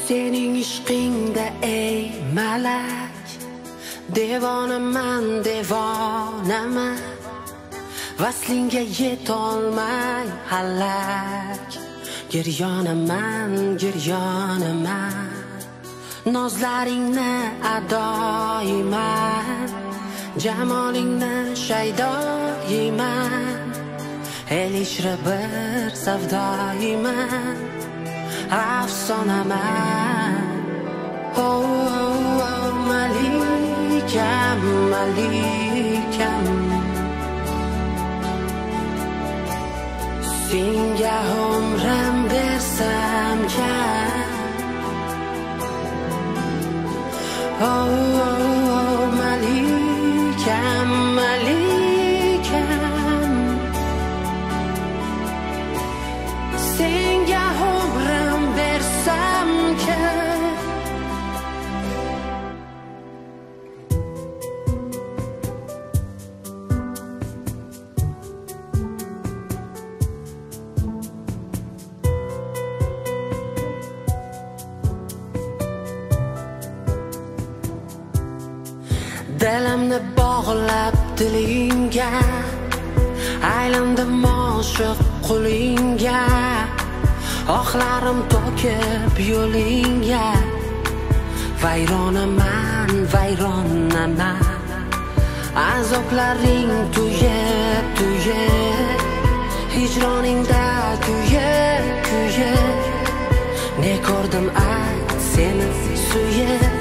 Senin yşkyňda ey malak Devonaman devonaman Vaslingga yetolmay halak Giryonaman giryonaman Nozlaringni adoyiman Jamolingni shaydoyiman El ichra bir savdoyiman Afsonaman Oh, oh, oh, malikam, malikam Senga umrim bersam kam Oh, oh, oh, malikam, malikam Senga umrim bersam kam Dilimni bog'lab dilingga Aylandim oshiq qulingga Ohlarim to'kib yo'lingga Vayronaman, vayronaman Azoblaring tuyib, tuyib Hijroningda kuyib, kuyib Ne ko'rdim ayt seni suyib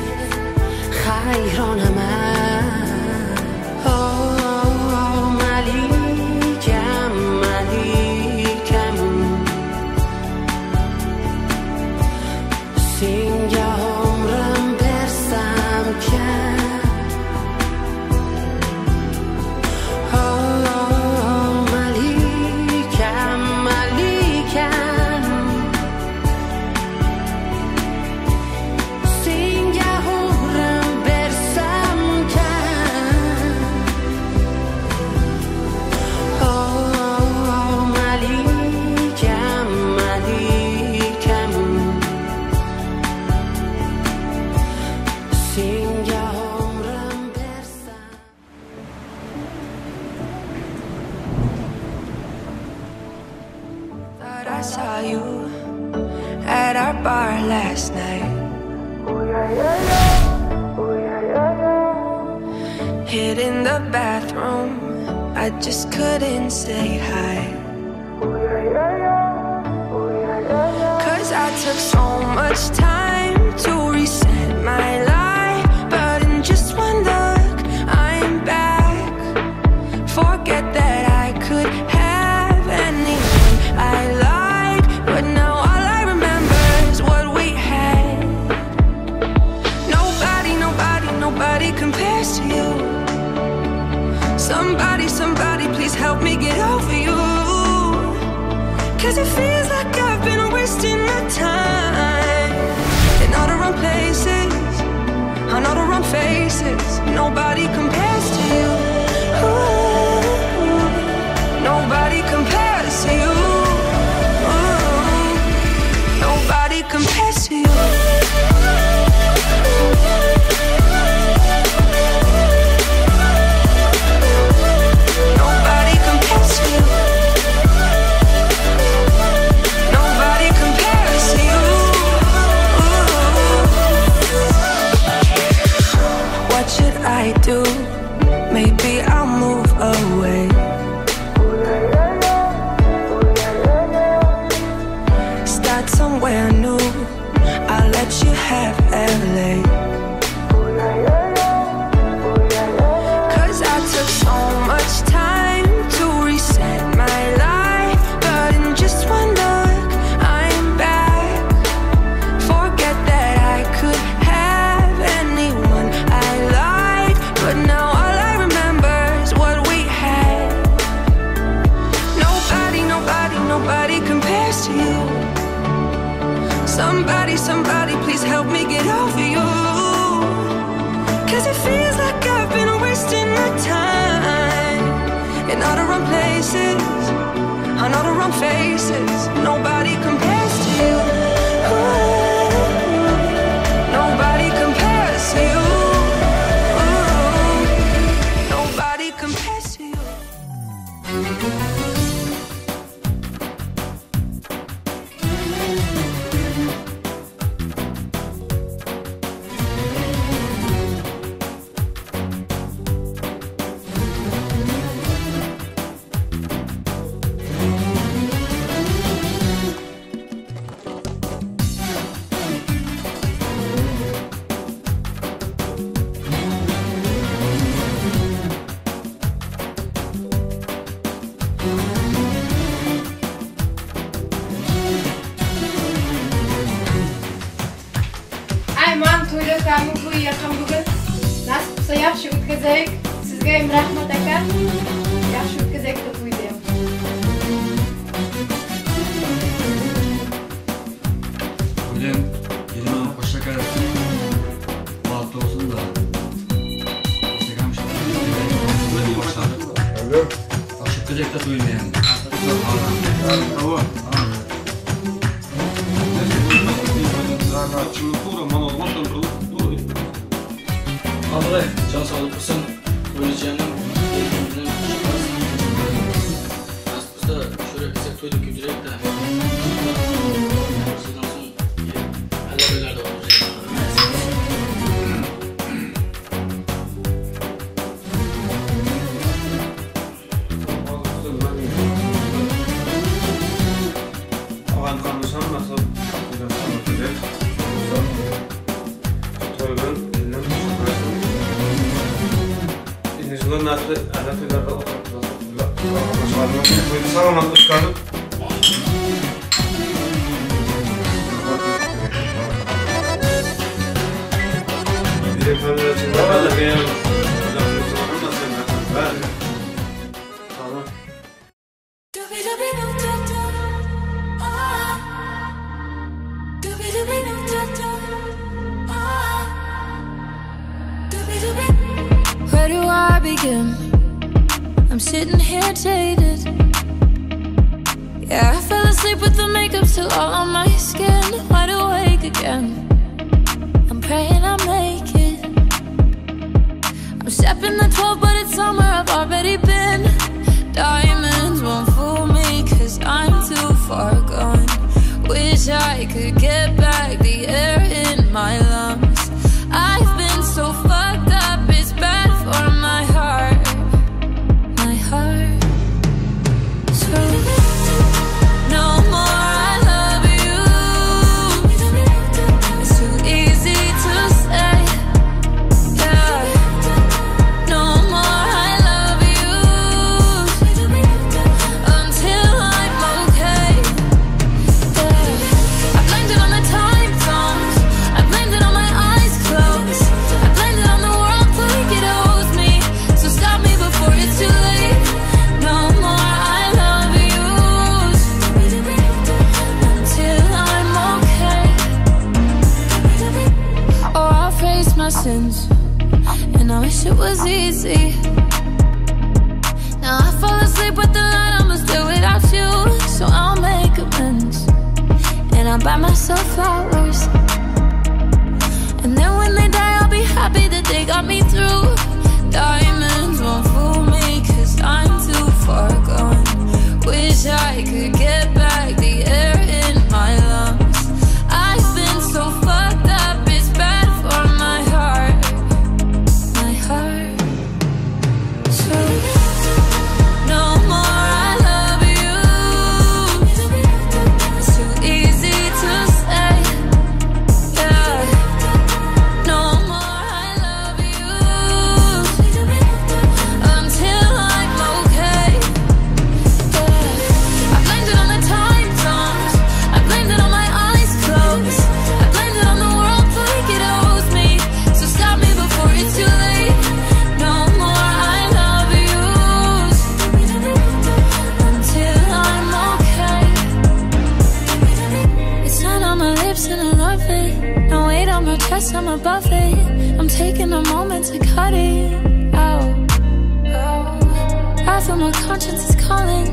Hayronaman Oh, oh, oh, malikam, malikam Senga umrim bersam kam Oh, oh, oh, malikam, malikam Senga umrim bersam kam Oh, oh, oh, malikam, malikam Senga umrim bersam Thought I saw you at our bar last night. Hid in the bathroom, I just couldn't say hi. Cause I took so much time to reset my life, but in just one look, I'm back. Forget that I could have anyone I like, but now all I remember is what we had. Nobody, nobody, nobody compares to you. Somebody, somebody, please help me get over you. Cause it feels like I've been wasting my time in all the wrong places, on all the wrong faces. Nobody compares to you. Ooh, nobody compares to you. Ooh, nobody compares to you. Nobody compares to you. Nobody compares to you. What should I do? Maybe I'll move away. Start somewhere new. I'll let you have LA. Cause I took so much time to reset my life, but in just one look, I'm back. Forget that I could have anyone I like, but now all I remember is what we had. Nobody, nobody, nobody compares to you. Somebody, somebody, please help me get over you. Cause it feels like I've been wasting my time in all the wrong places, on all the wrong faces. Nobody compares to you. Ooh, Aýman toýda saňa bu ýakam bu gün. Nasip bolsa ýagşy ötkezäýik. Sizge hem rahmat aka. Ýagşy ötkezäýik-de toýda hem. Bilen gelin hoşça galasyn. Bagtly bolsun da. Instagram Şükür toýny. Abla can sağlık olsun. Öleceğim. Aslında şöyle bize toydu güdürek de. Sizden son olacak. Where do I begin? I'm sitting here jaded. Yeah, I fell asleep with the makeup still all on my skin. Wide awake again. I'm praying I make it. I'm stepping the 12, but it's summer, I've already been. Diamonds won't fool me, cause I'm too far gone. Wish I could get back the air in my lungs. I've been so fucked up, it's bad for my heart. My heart. So, no more I love you. It's too easy to say. Yeah. No more I love you. Until I'm okay. Yeah. I blamed it on the time zones. I blamed it on my eyes closed. I blamed it on the world like it owes me. So stop me before it's too late. No more I love yous. Until I'm okay. Oh, I face my sins, and I wish it was easy. Now I fall asleep with the light, I'ma still without you. So I'll make amends, and I'll buy myself flowers. And then when they die, I'll be happy that they got me through. Diamonds won't fool me, cause I'm too far gone. Wish I could get back the air in my lungs. I've been so fucked up, it's bad for my heart. My heart. So, no more I love you. It's too easy to say. Yeah. No more I love you. Until I'm okay. Yeah. I blamed it on the time zones. I blamed it on my eyes closed. I blamed it on the world like it owes me. So stop me before it's too late. No more I love yous. Until I'm okay. It's not on my lips and I love it. No weight on my chest, I'm above it. I'm taking a moment to cut it out. I feel my conscience is calling.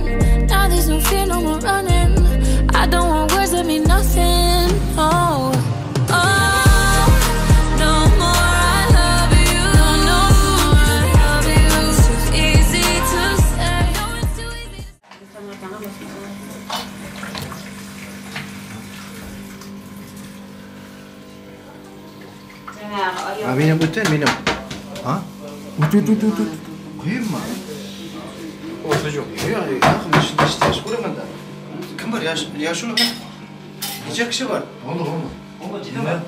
Now there's no fear, no more running. I don't want words that mean nothing. Oh, oh, no more I love you. No, no more I love you. It's too easy to say. No, it's too easy. Ha benim öten benim. Ha? Ut ut ut ut ut. Koyayım mı? Orta yok. Ya yakın işte işte koyayım da. Kim var? Yaş yaşlı mı? Neçe kişi var? Oldu oldu. Oldu ciddi mi?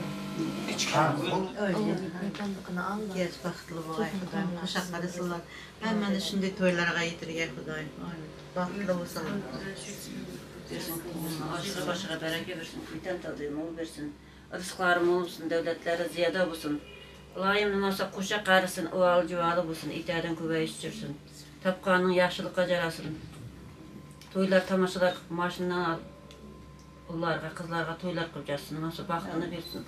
Gez baxtlı bolay Xudoyim, quchoqlasınlar. Hammani shunday to'ylarga yetirgay Xudoyim. Baxtlı bo'lsinlar. Bersin, boshqa baraka bersin, uydan tadı mol bersin. Rysklary mol bolsun, döwletleri zyýada bolsun. Ylaýym nymasa goşa garysyn, ybaly-jybaly bolsun, itäden köbeýiş sürsün. Tapganyň ýagşylykga jarasyn. Toýlar, tamaşalar kylyp, maşyndan alyp, ullarga, gyzlarga toýlar kylyp ýatsyn. Nymasa bagtyny bersin.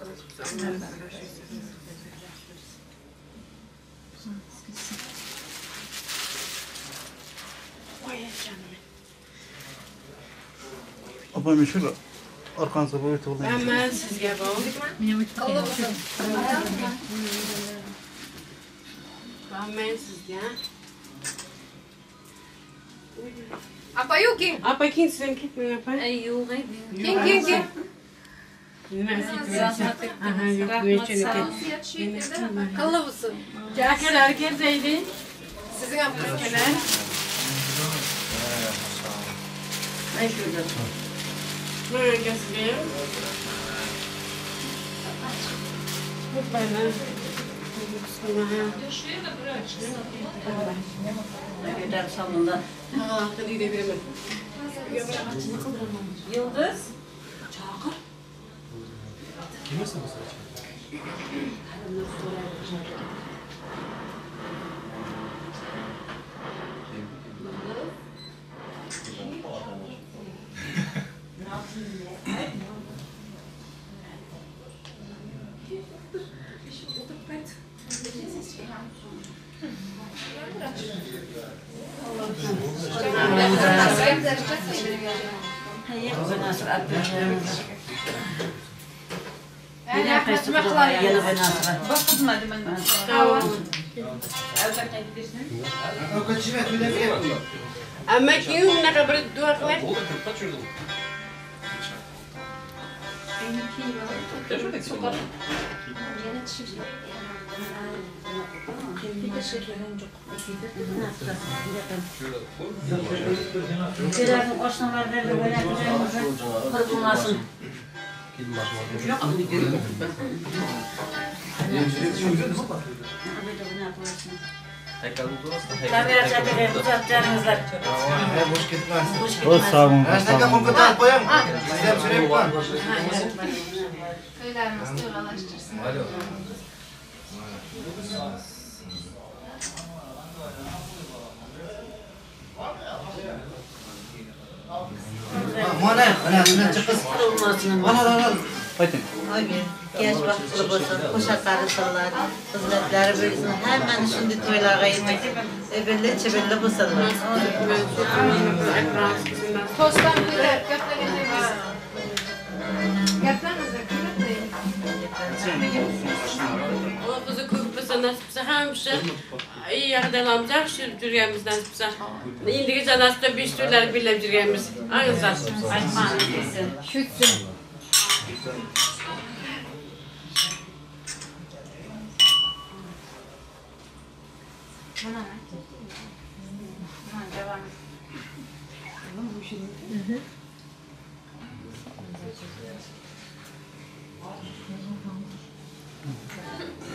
Opa men şul arkaňyzda bu öte bolýan. Aman sizge bol. Aman sizge. Apa yo'q, keng. Apa keyin sizdan ketmang apa. Yo'q, Keng, keng, keng. Nima Aha, yo'q, Qilli bo'lsin. Akalar kelsaydi. Sizning ham qiz Akalar. Ay şurada. Mana aka sizga ham. Ho'pala. Götürüp salonda. Ha, uyda beraman. Yıldız. Amma keyin unaqa bir duo qilay. Birazdan oshnalar berdi, qurib bo'lmasin. Kamera çatıya uzatacağınızlar. Boş ketmez. Boş ketmez. Sağ olun. Sağ olun. Qo'l qo'ying. Siz ham so'rayapman. To'ylarimiz to'g'alashtirsin. Mana, mana, mana qiz. Mana, mana. Ayting. Genç baxtlı bolsun, qo'sha qarisinlar, xizmatlari bo'lsin, hammani shunday to'ylarga yetkazib, ebelli chebelli bo'lsinlar. To'stdan ko'tar, gaplanmaymiz. Gaplanmasa ko'tarmaymiz. Ular qizi ko'p bo'lsa, nasib bo'lsa hamisha iyi yoqdalarimiz yaxshi yurib yurganmiz nasib bo'lsa. Endigacha nasib bo'lsa 5 to'ylar billab yurganmiz. Angizlar. Shutsin.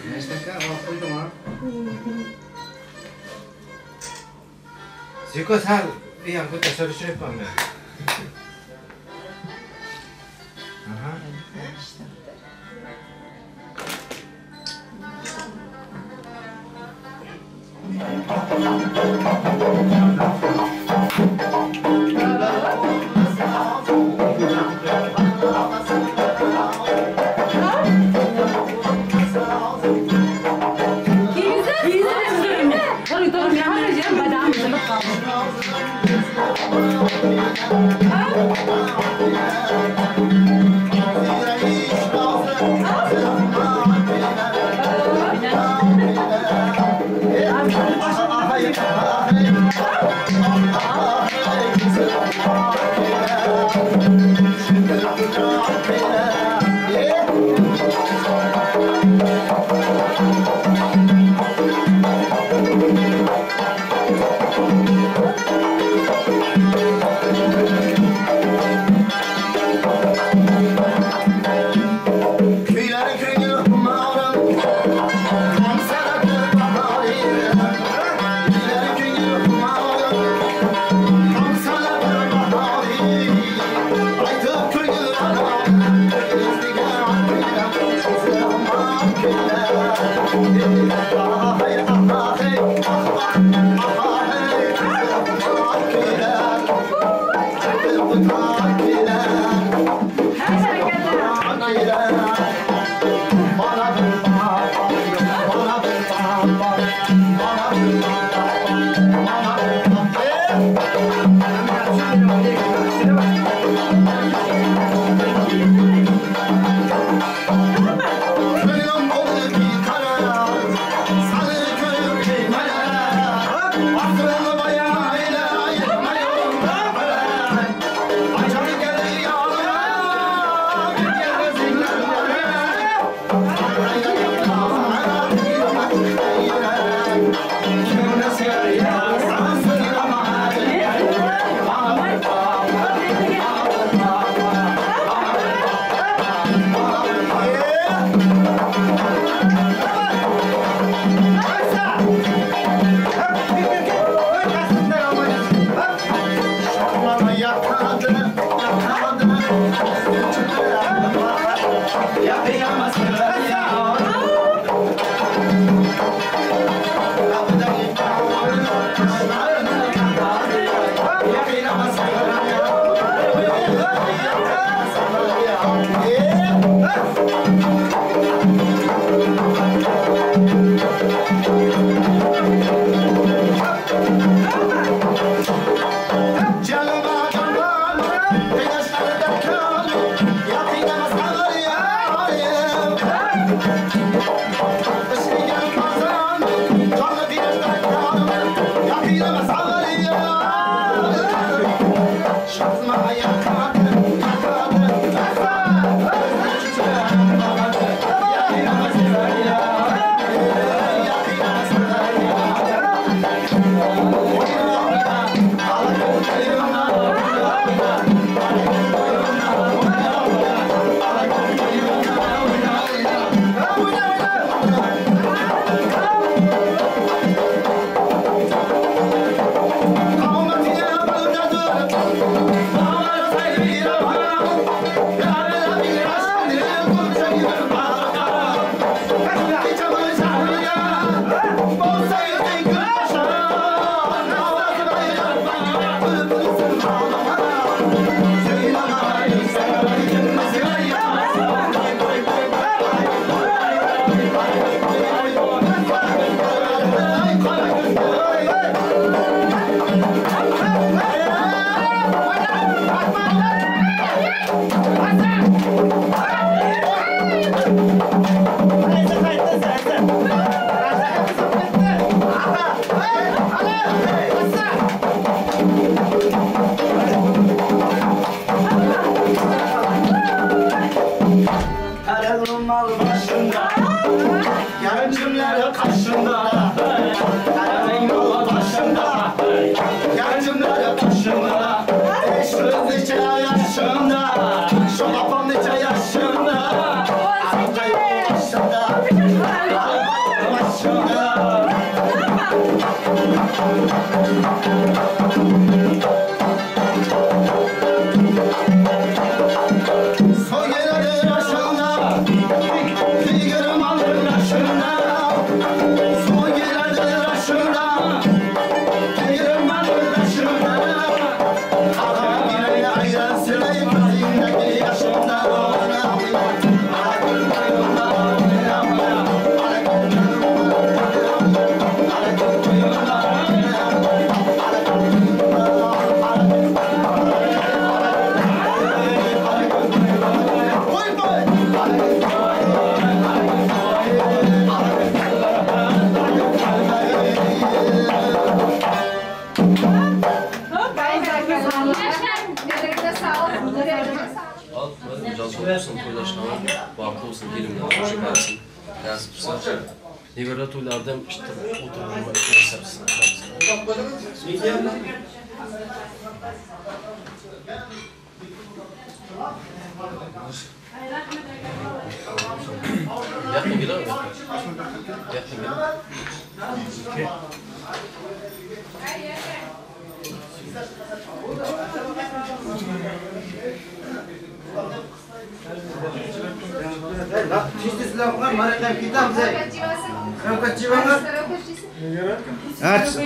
Nechta olib qo'ydim ha. Ziko sal bu ham ko'ta so'rashyapman men. Aha. Thank you.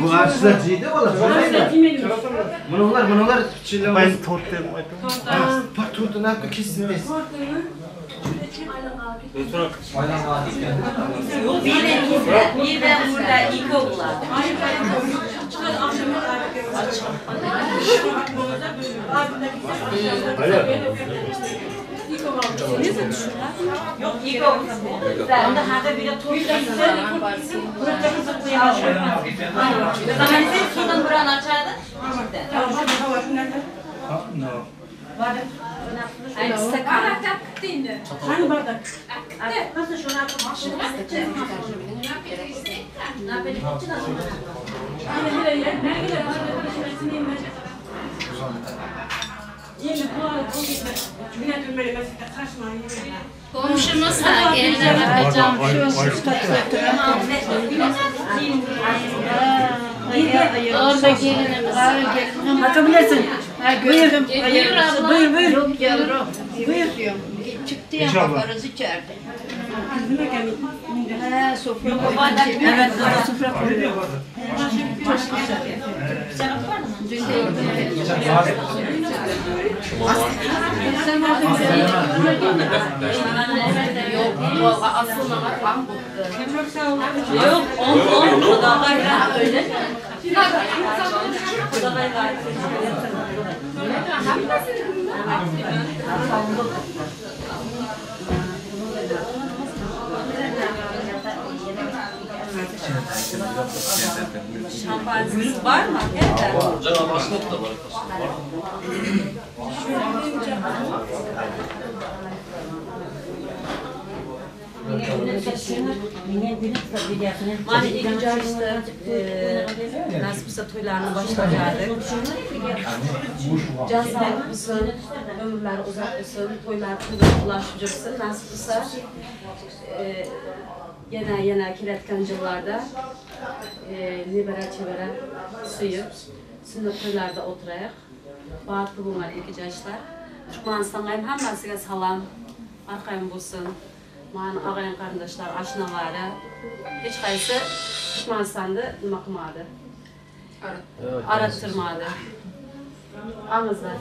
Bu artistler jiydi olar. Munular, munular Ben tort dedim. Bak tortu ne yaptı kessin. Bir ben burada iki oğlan. Yok iki oğlan. Onda hada bir toz Sudan buranı açardı. Hani bardak? Nasıl şunu Komşumuz da gelinler bakacağım. Orada gelinimiz. Bakabilirsin. Buyur abla. Buyur buyur. Yok yavrum. Buyur. Çıktı ya bakarız içeride. He sofra. Evet, sofra kuruyor. Yok, valla aslında var. Yok, on on kudagaylar öyle mi? Kudagaylar. Şampanzemiz var mı? Evet. Canım aslında da var. Mana ilk yaşta nasipse toylarını başlayacaktık. Can sağlık olsun, ömürler uzak olsun, toylar toylar ulaşıp dursun. Nasipse e, yine yine kelayotgan yıllarda e, nebara chevara suyup, sünnet toylarda oturayıq. Bahtlı bunlar ilk yaşlar. Türkmenistan'a hem hammasiga salam, arqayın bo'lsin. Mani ağayin qarindoshlar, oshnalari hech qaysi Turkmenistan'da nima qilmadi? Arattirmadi. Angizlar.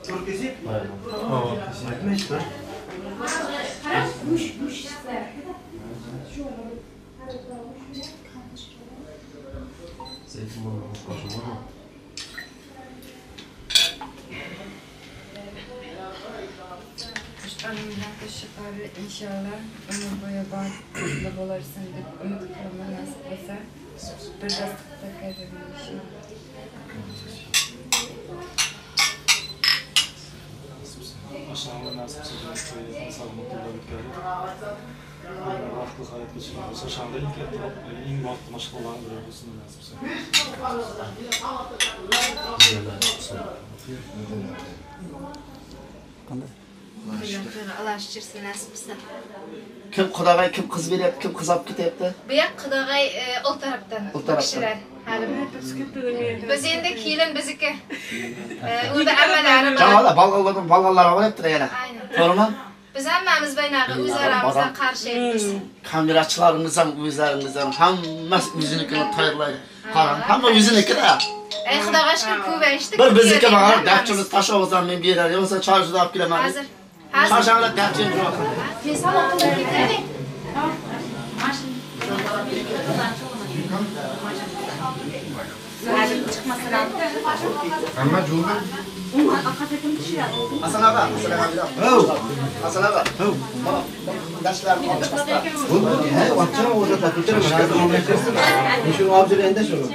Tort kesip? Aynen. Zeytinburnu kuşbaşı var mı? Kuşlarımdan şifalı inşallah ömür boyu bahtlı bolarsan deb umid qilaman nasip bo'lsa. Bir dastiqda ko'raman inşallah. Aşağıda nasipse to'yni salomat to'ylar o'tkazib, vaqtli hayot kechirgan bo'lsa, o'shanda eng katta, eng baxtli mashg'ulotlarning biri bo'lsin nasibsa. Ulaştırsın nasip bo'lsa. Kim qudag'ay, kim qiz beryapti, kim qiz olib ketyapti? Bu yoq qudag'ay ol tarafdan. Ul tarafdan. Kishilar. Hali. Biz endi kelin bizniki. Unda ammalari bor. Jamoalar bolg'alardan bolg'alar olyapti yana. Aynen. To'g'rimi? Biz hammamiz baynag'i o'zaramizdan qarshi biz. Kamerachilarimiz ham, o'zlarimiz ham hammasi o'zinikini tayyorlaydi. Qarang, hamma o'zinikida. Ey Xudoga shukr ko'payishdi. Bir bizniki bor, dafchimiz tashovuzdan men berar, yo'qsa chorshuda olib kelaman. Hozir. Hozir. Chorshanba dafchim yo'q. Men salom qilib ketaylik. Hamma jo'lda. Hasan aka, Hasan aka. Hasan aka. Darslarni olib chiqasizlar. He, otcham o'zi tatib Shuni olib jur endi shuni.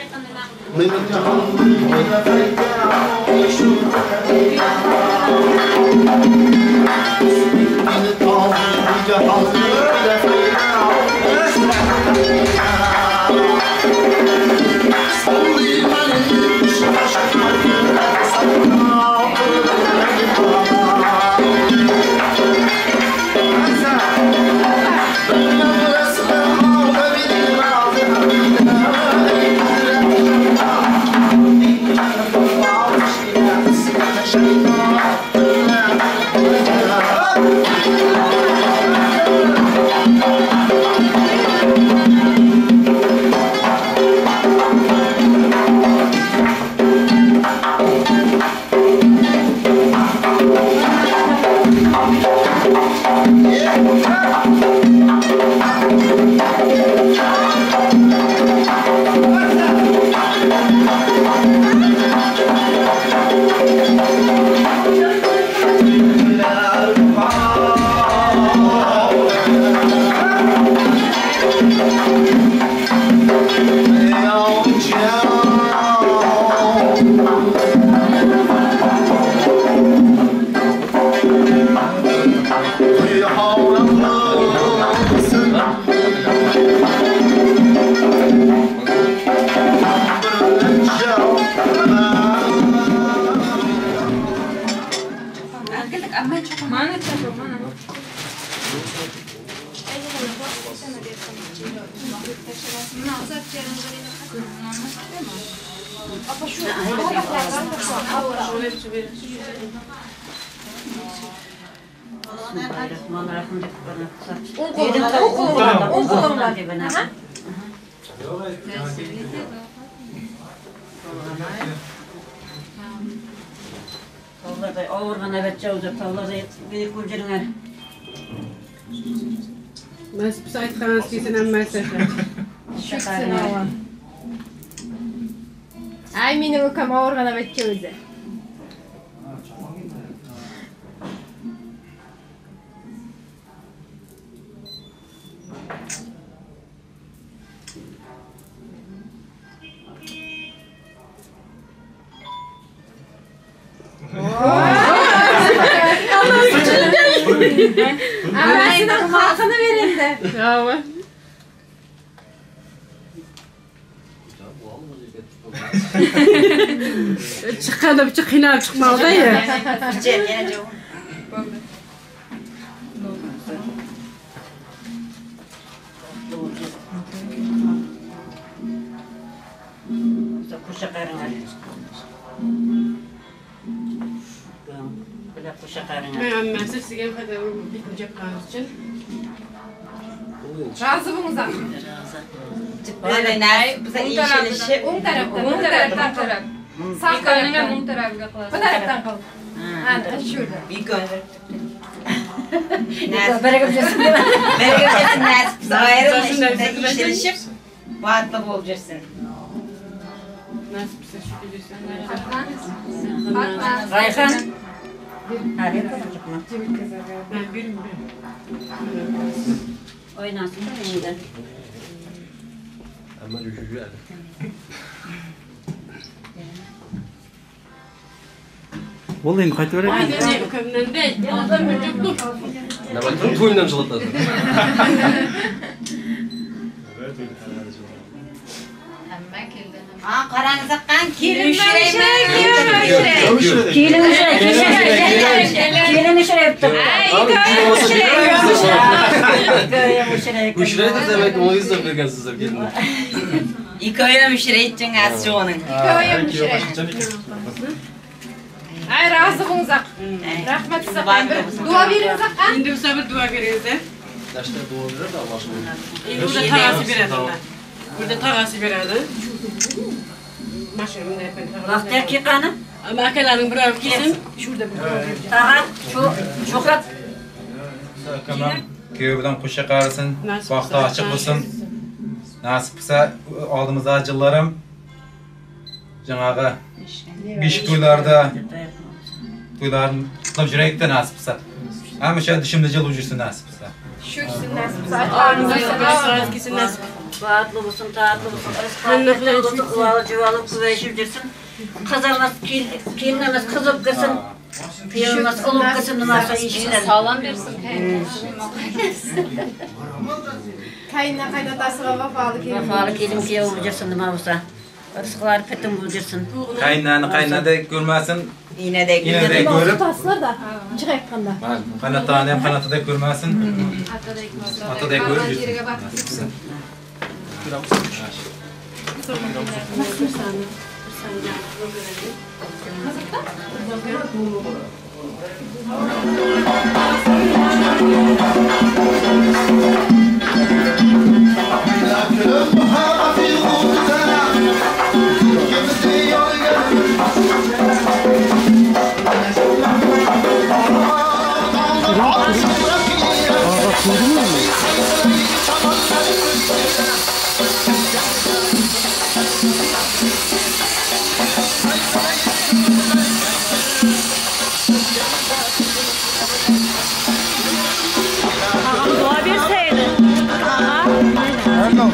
Tavlarday awyrgan evet jawjak tavlarday beýik güljerňer. Nasip bolsa aýtganyňyz kelsin hammasi. Şüksin awa. Ay meniň ukam awyrgan abetçe özi. Anasının hakkını verildi. Awa. Çykanda bir kynap çykmaly da ya. Men hammasi sizga bitib japqaningiz uchun. Razı bulunuz O'ng tarafdan, o'ng tarafdan qarab. Sağ tarafdan, o'ng tarafiga qilasiz. Bu tarafdan qil. Ha, şurada. Bereket nasip ayrılmış, Bahtlı bol жүрсін. Nasip bolsa şu gelirsin. Rayhan. Ben birim ben. Oynasın da yeniden. Ama düşücü Boldy indi gaýtyp bereýin. Aynen ökümden değil. Adam öldük. Nabatın toýundan jylatady. Ha, qarаңызға қан келін Kelin Kelin üşüreyip Üşüreydir demek onu izlep bergen sizler gelin. Ikoyam üşüreytçin az çoğunun. Ikoyam Ay razı bulunuz Rahmet size. Bir dua veriniz ha. Indi bolsa bir dua beriniz. Daşta dua berer de Allah aşkına. Indi burada tagası beredi onda. Burada tagası beredi. Maşa bunday Vaqtlar ki qani? Ama akalaring birov kelsin. Şurada bir dua beradi. Tağa, şu Şöhret. Tamam. Kүйеу bilen kuşa qarasın, Nasip baxtı bolsa. açık bolsun. Nasip bolsa aldımızda jıllarım жаңағы бишік тойларда toýların kutlup жүрейік те nasip bolsa. Hemişe dişimde jıl жүрсін nasip bolsa. Şüksin nasip. Aytqanыңыз kelsin nasip. Bagtly bolsun, tatly bolsun, rysgal bolsun, uwaly juwaly köbeýşip jürsün. Kyz almas, gelin almas, kyz bolup girsin. Kıyıl almas, ul bolup girsin, nima işinden. Sağlam bersin. Kaýyna kaýnatasyga wepaly gelin. Wepaly gelin kıyıl bolup jürsün, nima bolsa. Rysklary pitim bolup jürsün. Kaýynany kaýynadek görmesin. Inedek. Inedek görüp. Tutaslar da jyk aýtganda. Kaýnatany hem kaýnatadek görmesin. Atadek görüp jürsün. Agam dua berseydi. Aga.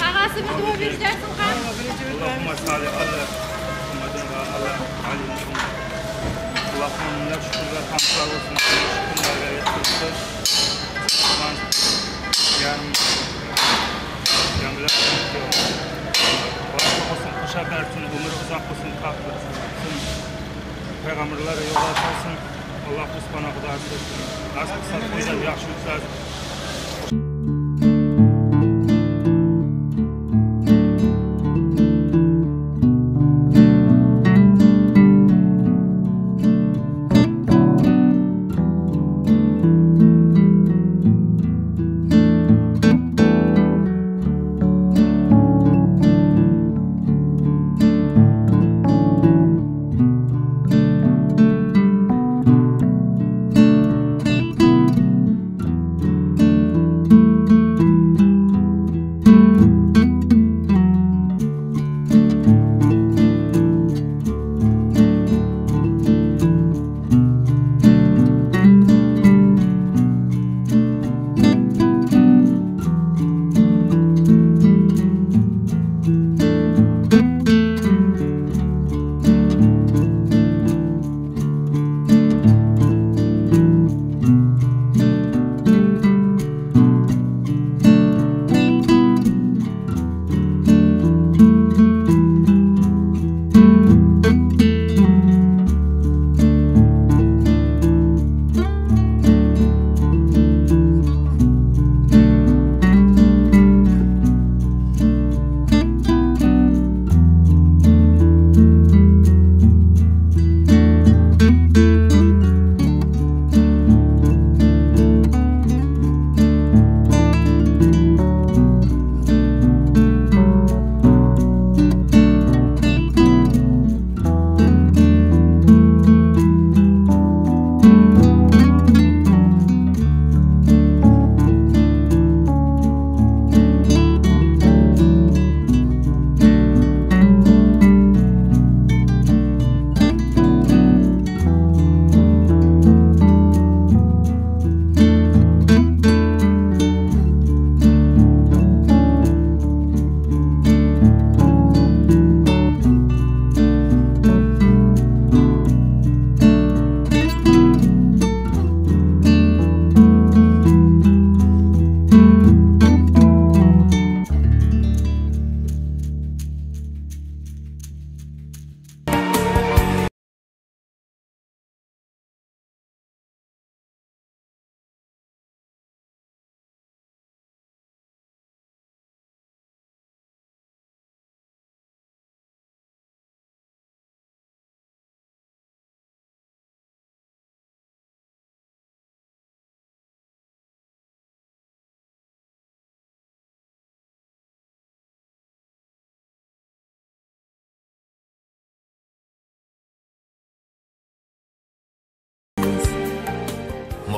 Ağası bir dua vereceksin kan. Allahümme salli ala Muhammedin ve ala Ali Muhammed. Allah'ım minnet şükürler, hamdlar olsun. Şükürlerle yetirdi. Ben yani cemiler Başka olsun, kuşa bersin, ömür uzak olsun, tatlı olsun. Peygamberlere yol açılsın. Allah subhanahu wa ta'ala nasip kısa toylar, yaxşı yükselsin.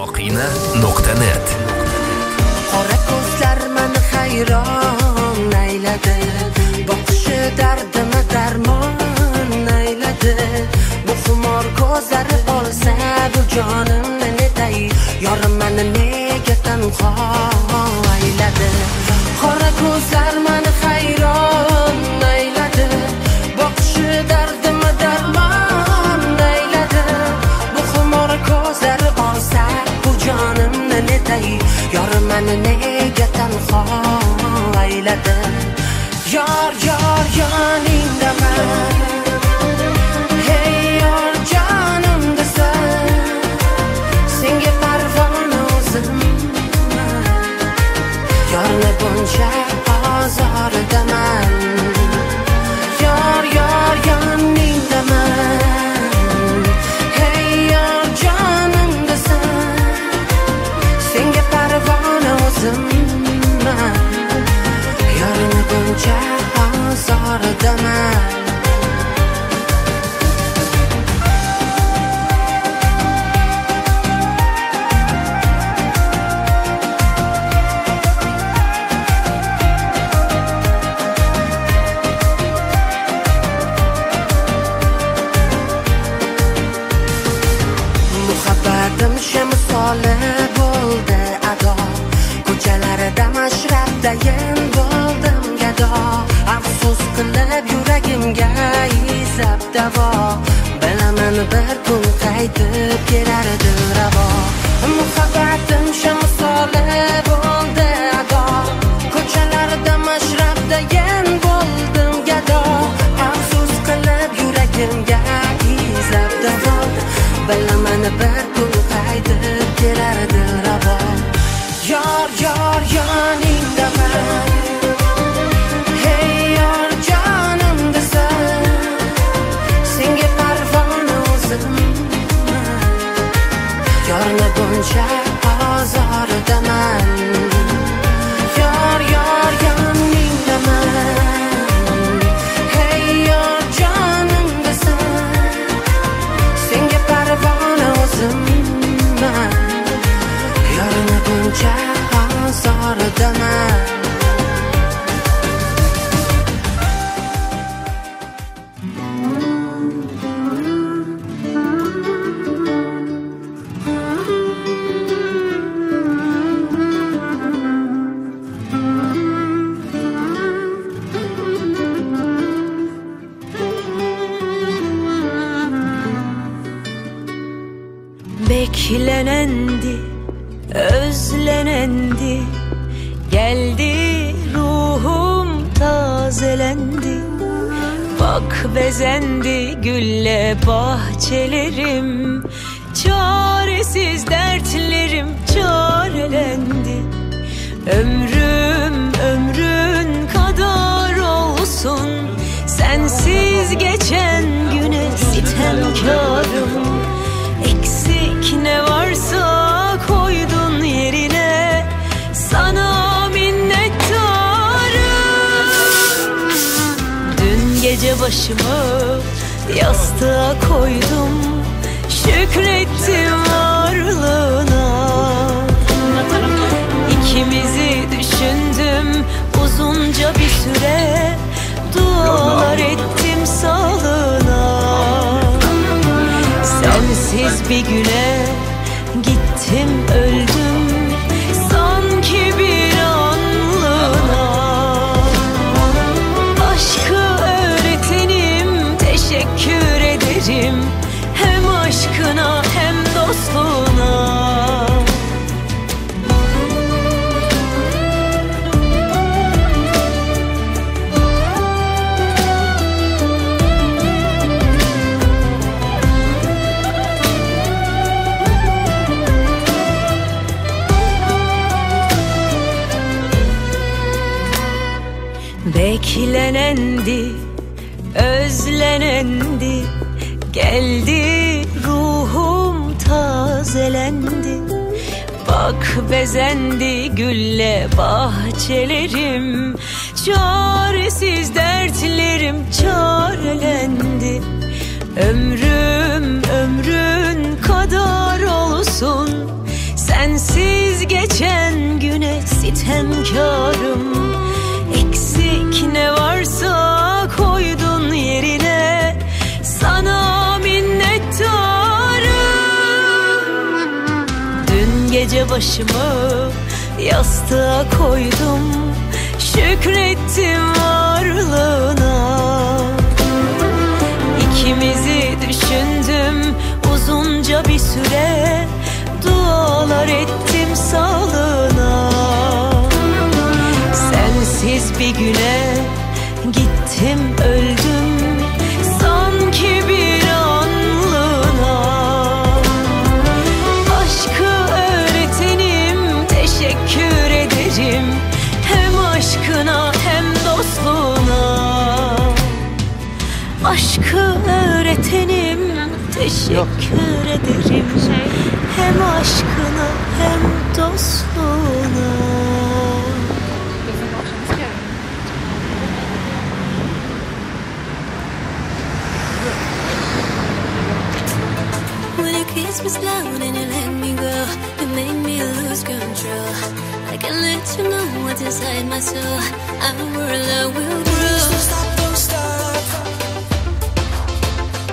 Soqina.net Qora ko'zlar mani hayron ayladi Boqishi dardimni darmon ayladi Bu xumor ko'zlari olsa bu jonimni netay Yorim mani nega tanho ayladi Qora ko'zlar mani hayron ayladi Boqishi dardimni darmon ayladi Bu xumor ko'zlari olsa bu jonimni netay Yorim mani nega tanho ayladi Yor yor yoningdaman Hey yor jonimdasan Senga parvona o'zim Yorni buncha ozoridaman Yor yor yoningdaman Hey yor jonimdasan Senga parvona o'zimman Yorni buncha ozoridaman Muhabbatim shamsoli bo'ldi ado Ko'chalarida mashrabdayin bo'ldim gado Afsus qilib yuragimga izlab davo Bilaman bir kun qaytib kelar dilrabo Muhabbatim shamsoli bo'ldi ado Ko'chalarda mashrabdayin bo'ldim gado Afsus qilib yuragimga izlab davo Bilaman bir kun qaytib kelar dilrabo Yor yor yoningdaman Hey yor jonimdasan Senga parvona o'zim Yorni buncha ozoridaman Yor yor yoningdaman Hey yor jonimdasan Senga parvona o'zimman Yorni buncha ozoridaman Beklenendi, özlenendi Geldi ruhum tazelendi Bak bezendi gülle bahçelerim Çaresiz dertlerim çarelendi Ömrüm ömrün kadar olsun Sensiz geçen güne sitemkarım Eksik ne varsa koydun yerine Sana minnettarım Dün gece başımı yastığa koydum Şükrettim varlığına İkimizi düşündüm uzunca bir süre Dualar ettim sağlığına Sensiz bir güne gittim öldüm Sanki bir anlığına Aşkı öğretenim teşekkür ederim Hem aşkına hem dostluğuna Beklenendi, özlenendi Geldi ruhum tazelendi Bak bezendi gülle bahçelerim Çaresiz dertlerim çarelendi Ömrüm ömrün kadar olsun. Sensiz geçen güne sitemkarım. Eksik ne varsa koydun yerine. Sana minnettarım. Dün gece başımı yastığa koydum. Şükrettim varlığına. İkimizi düşündüm uzunca bir süre. Dualar ettim sağlığına. Sensiz bir güne gittim öldüm. Sanki bir anlığına. Aşkı öğretenim teşekkür ederim. Hem aşkına hem dostluğuna. Aşkı öğretenim teşekkür ederim. Hem aşkına hem dostluğuna. When you kiss me slow and you let me go, you make me lose control. I can let you know what's inside my soul. Our love will grow. Don't stop, don't stop.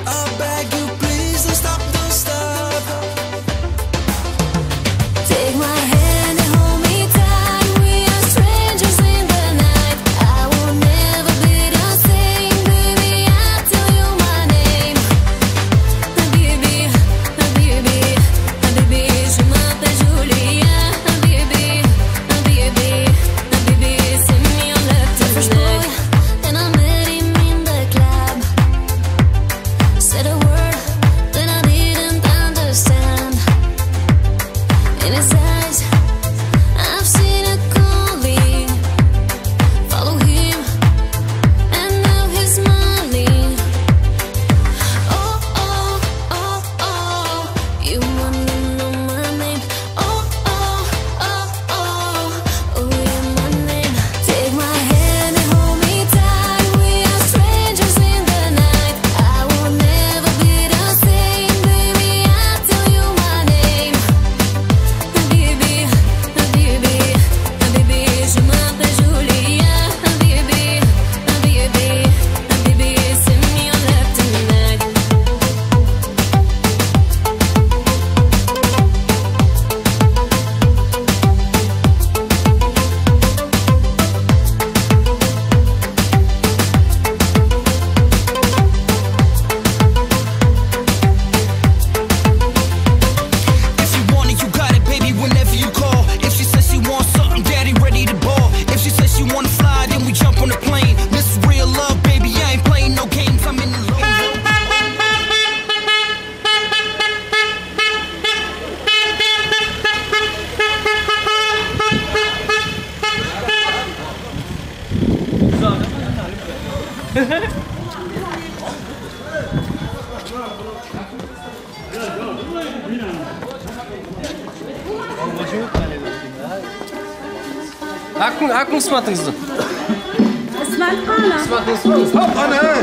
I beg you, please don't stop, don't stop. Take my hand and hold me tight. We are strangers in the night. I will never be the same, baby. I tell you my name. Habibi, Habibi, Habibi. Je m'appelle Julia. Habibi, Habibi, Habibi. C'est me on love tonight. And I met him in the club. Said a word that I didn't understand. In his eyes, I've seen a calling. Follow him, and now he's smiling. Oh, oh, oh, oh, you wanna know my name? Oh, oh, oh, oh, oh, you're my name. Take my hand and hold me tight. We are strangers in the night. I will never be the same, baby. I tell you my name. Habibi, Habibi, Habibi, je m'appelle Julia. Habibi, Habibi, Habibi, c'est me on love tonight. If you want it, you got it, baby, whenever you call. If she says she wants something, daddy ready to ball. If she says she wanna fly, then we jump on the plane. This is real love, baby, I ain't playing no games. I'm in the low. Hakkın, hakkın ısmatınızı. Ismat qani? Ismatınızı. Hop ana.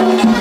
Thank you.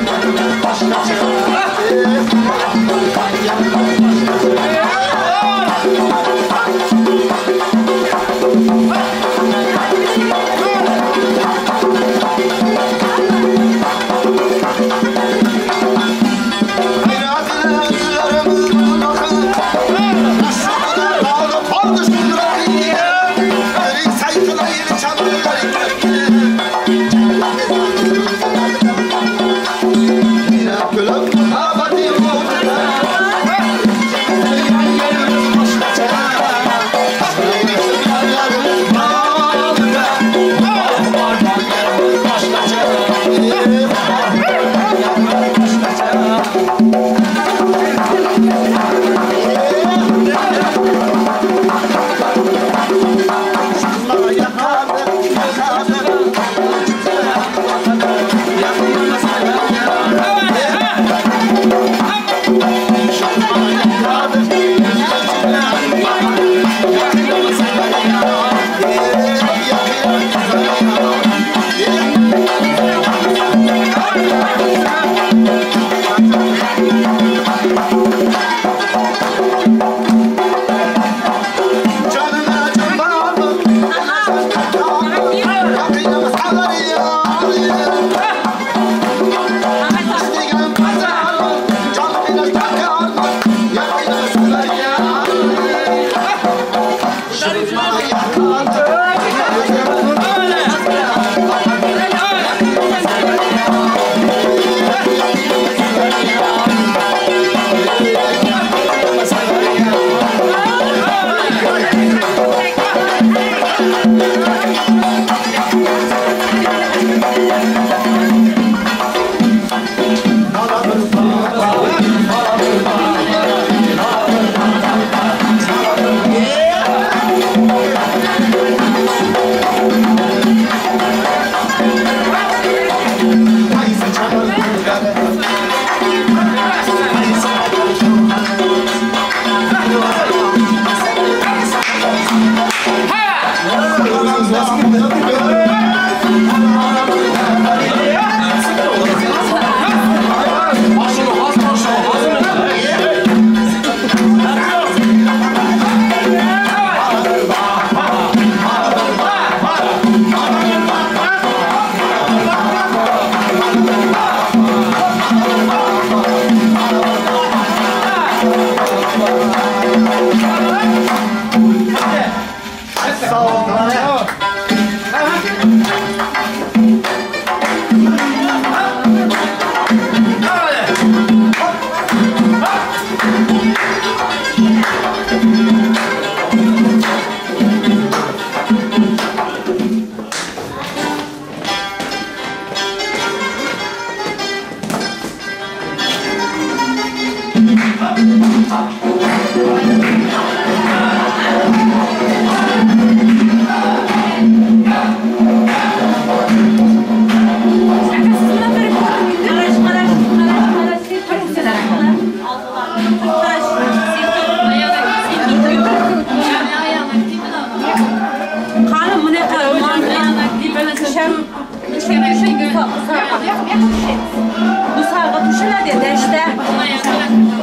Bu sağa düşüledi deşte.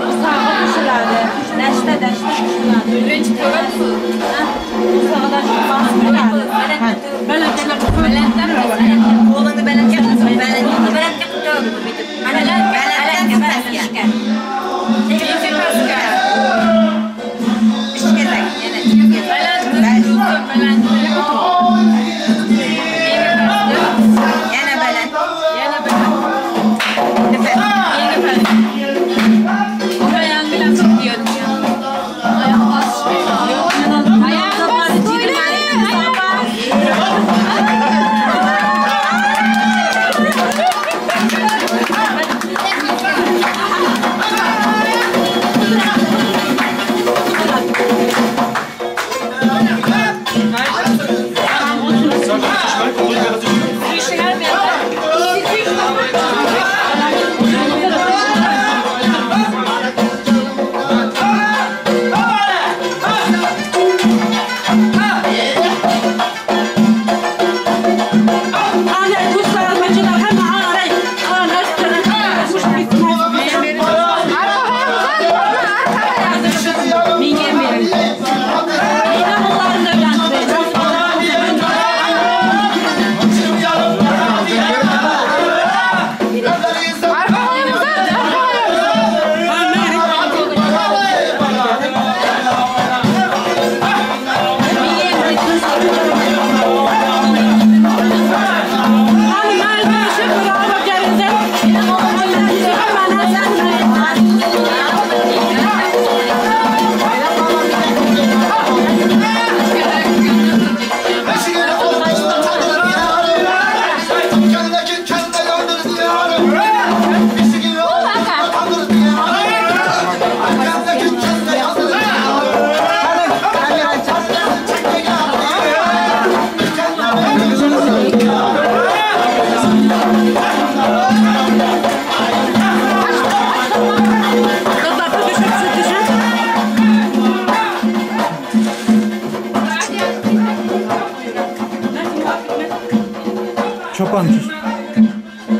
Bu sağa düşüledi. Deşte deşte düşüledi. Birinci töre Bu sağa da Qo'lingni balandga qil, balandga balandga qil, baland, balandga pastga. Pastga. Yana Baland, Yana baland. Yana baland. Yana baland. Ayağın bilen tutuyor. Ayak bas. Ayak bas. Ayak bas. Çoban tut.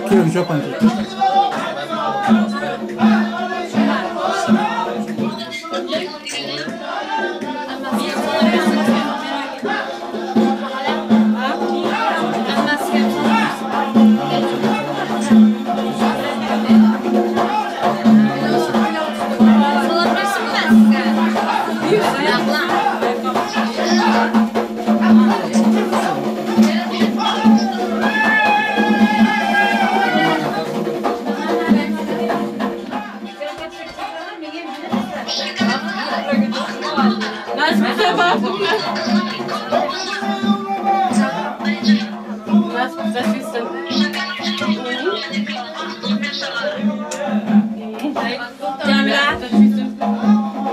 Köyün çoban tut.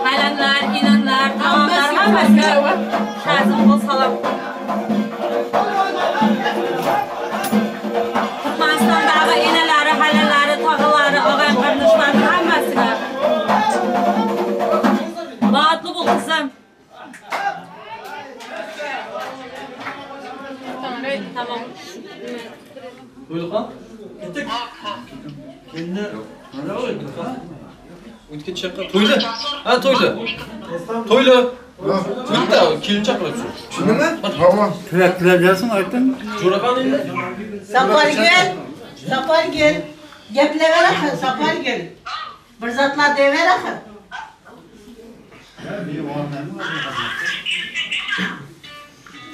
Halanlar, inanlar, tamamlar, hammasiga ta'zim bol salom. Turkmanistondagi enalari, halalari, tog'alari, og'ay qarindoshlari hammasiga. Baxtli bo'l qizim. Tamam. To'yliqa? Ketdik. Endi nima bo'ldi? O'tga chaqqa to'yli. Ha, to'yli. To'yli. Bitta kelin chaqiribsiz. Tushundingmi? Tamam. Tilak gelsin aytın. Jo'raxon endi. Sapargül, Sapargül. Geplever axı, Sapargül. Bir zatlar dever axı.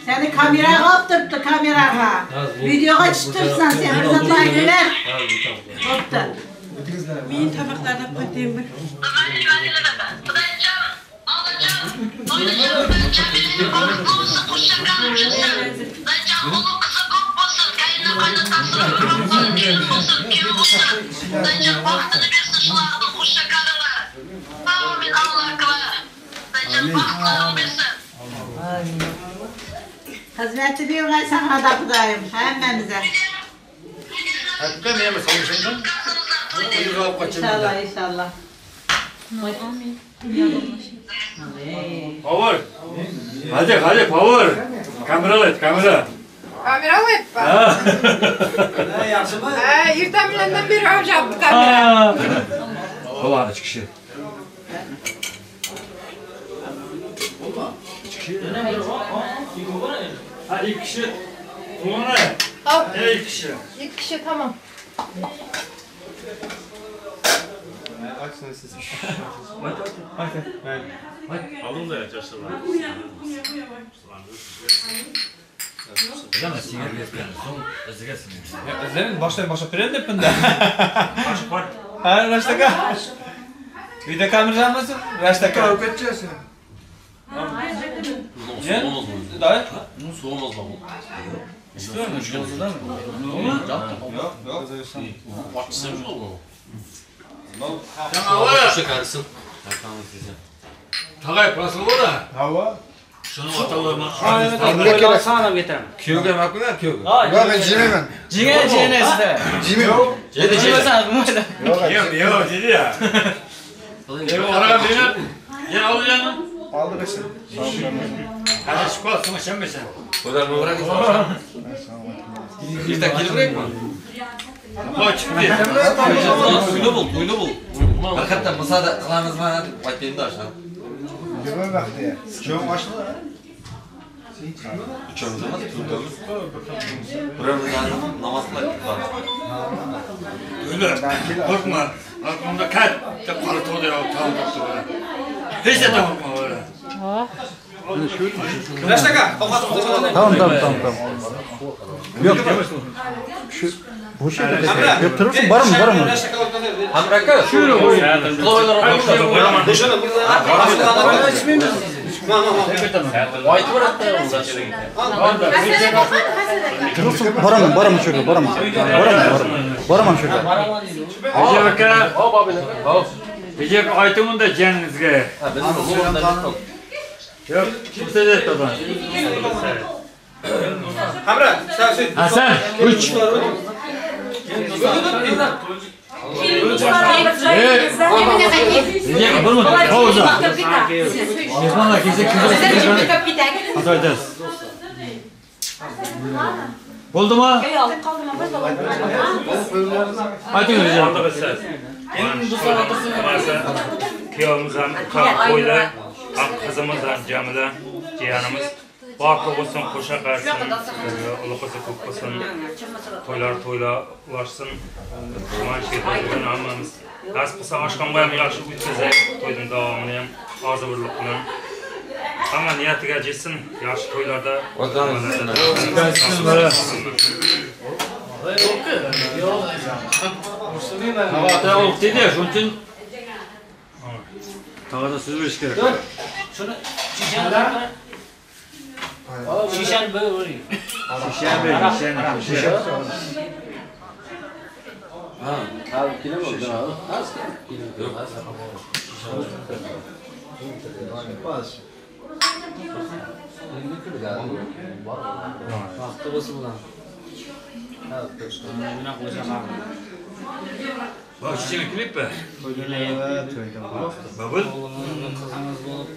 Seni kameraga alyp durupdy kameraga. Wideoga çytdyrsan sen bir zatlar geler. Bopdy. Men tabaklardan alyp bir. Hyzmeti bergaý saňada Hudaýym hemmämize. Inşallah inşallah. Power. Hadi hadi power. Kamera et kamera. Kamera qo'yibman. Ha. Ha, erta bilandan beri olacakti kamera. Ulan üç kişi. Ha ilk kişi. Ulan Al. Ne ilk kişi? İlk kişi tamam. Alın da yaşlılar. Özlemin baştan başa pren depin de. Baş var. Ha Raştaka. Bir de kamera almasın. Raştaka. Soğumaz mı? Dayı. Soğumaz mı? İstiyor musun? Yok yok. Açsın mı oğlum? Tamam var. Şu karısın. Tagay parası var da. Hava. Şunu atalarına. Sana getirem. Köyge makul köyge. Yok ben cimiyim. Cine cine size. Cimiyim. Cine cine. Yok yok dedi ya. Yok ara beni. Gel al yanı. Aldı besin. Hadi çıkma sonra sen mi sen? Olar mübarek Bir dakika bırakma. Koç çıktı. Tuylu bul, tuylu bul. Hakikaten musada kılamız bana aytayım da aşağı. Cimiyim vakti ya. Çok başlı. Üçümüz ama tutuyoruz. Buramızdan namaz kılayım. Öyle. Korkma. Arkamda kal. De karı toğdu ya. Tamam tuttu böyle. Hiç de korkma böyle. Raştaka. Tamam tamam tamam tamam. Yok. Şu bu şekilde. Yok durursun var mı var mı? Hamraka. Şöyle koy. Durursun var mı var mı şöyle var mı? Var mı var mı? Var mı şöyle? Recep aka. Recep aytımın da ciğerinizge. Yok. Kimse de etmedi. Hamra, sen söyle. Hasan. Üç. Recep bulmadı. Pauza. Mehmonlar kelsa Xato aytasiz. Bo'ldimi? Ayting Recep. Kuyovimiz ham to'ylar, ham qizimiz ham Jamila, jiyanimiz Baxtli bo'lsin, qo'sha qarisin, uli qizi ko'p bo'lsin, to'ylar to'ylar ulashsin. Mana shu yerda bugun hammamiz nasib qilsa oshxonga ham yaxshi o'tkazaylik, to'yning davomini ham orzu birlik bilan. Hamma niyatiga jetsin, yaxshi to'ylarda. Yo'q, dedi, shuning uchun tog'ada so'z berish kerak. Dur. Şunu şişeni Şişen böyle vuruyor. Şişen böyle, şişen. Şişen. Ha, abi kine mi oldu abi? Az kine. Baktı olsun ulan. Bak şişeni klip be. Babul. Kızımız bulup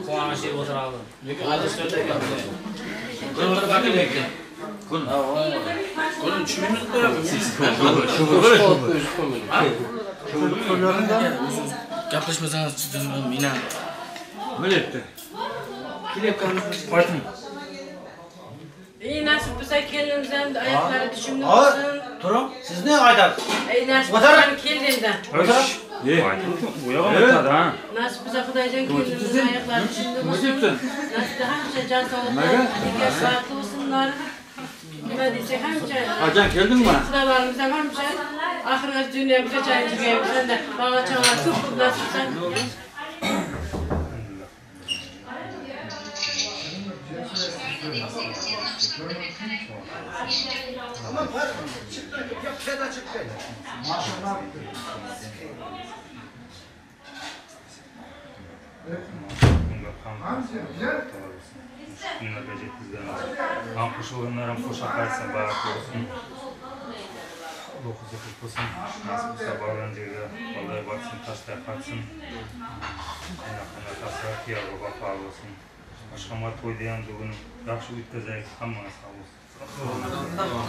Quvonishli o'tiradi. Lekin adashtirdi. Kun. Kun tushmaymiz qo'yamiz. Shu bo'l, shu bo'l. Gaplashmasangiz mina. Bilyapti. Qayting. Ey nasib bo'lsa kelinimiz ham oyoqlari tushumli bo'lsin. Turing. Siz ne aytasiz? Ey nasib O'tiring. bo'lsa kelinimdan. O'tir. Nasip bolsa Hudaýjan kelinimiziň aýaklary içinde bolsun. Nasip bolsa hemişe jan saglykda, bagtly bolsunlar. Nime diýsek hemişe. Ajan geldiňmi? Hudalarymyzdan hemişe ahyrgaç dünýämize jaýyn jügäýimizden-de bala çaga köp köp nasip bolsa. Qo'shilganlar ham qo'sha qarsin, baxtli bo'lsin. Alloh huzur qilsin. Nasib qilsa borgan yerga bolalar botsin, toshday qotsin. Qanaqa kuyovga vafo bo'lsin. Ashxobod to'yda ham bugun yaxshi o'tkazaylik, hammaga sog' bo'lsin. Tamam.